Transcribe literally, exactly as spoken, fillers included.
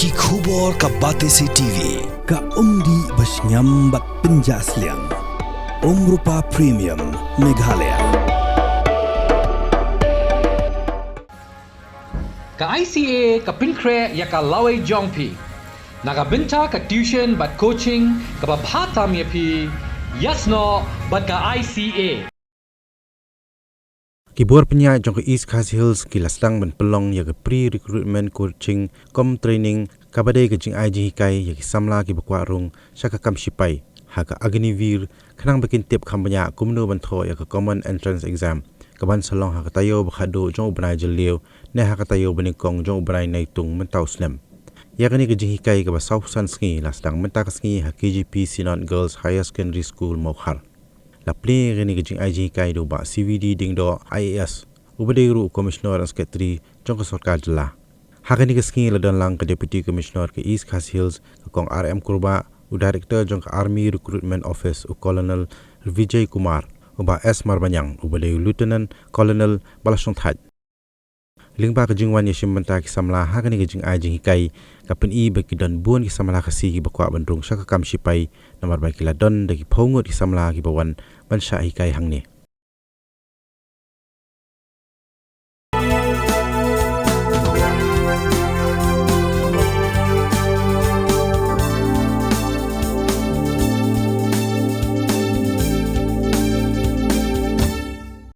Ki khubor ka Batesi T V, ka umdih ba shngiam bad pynjah sliang. Umrupa Premium, Meghalaya. Ka I C A ka pynkhreh ïa ka lawei jong phi. Na ka bynta ka tuition bad coaching kaba bha tam ïa phi, ïasnoh bad ka I C A. Ki bor pynïaid jong ka East Khasi Hills ki la sdang ban pynlong ïa ka pre-recruitment coaching cum training, kaba dei ka jingai jinghikai ïa ki samla kiba kwah rung sha ka kam shipai ha ka Agniveer, khnang ba kin tip kham bniah kumno ban thoh ïa ka Common Entrance Exam, kaban sa long ha ka taïew ba khatduh jong u bnai Jylliew ne ha ka taïew ba nyngkong jong u bnai Naitung mynta u snem. Ïa kane ka jinghikai kaba sawphew san sngi la sdang mynta ka sngi ha K G P Synod Girls Higher Secondary School, Mawkhar. La plie ïa kane ka jingai jinghikai da u Bah C V D Diengdoh, I A S, uba dei ruh u Commissioner and Secretary jong ka Sorkar Jylla. Ha kane ka sngi la don lang ka Deputy Commissioner ka East Khasi Hills, ka Kong R M Kurbah, u Director jong ka Army Recruitment Office, u Colonel Vijay Kumar, u Bah S Marbaniang, uba dei u Lieutenant Colonel ba la shongthait. Lyngba ka jingwan ïashim bynta ki samla ha kane ka jingai jinghikai, ka pyni ba ki don bun ki samla Khasi kiba kwah ban rung sha ka kam shipai, namar ba ki la don da ki phew ngut ki samla kiba wan ban shah hikai hangne.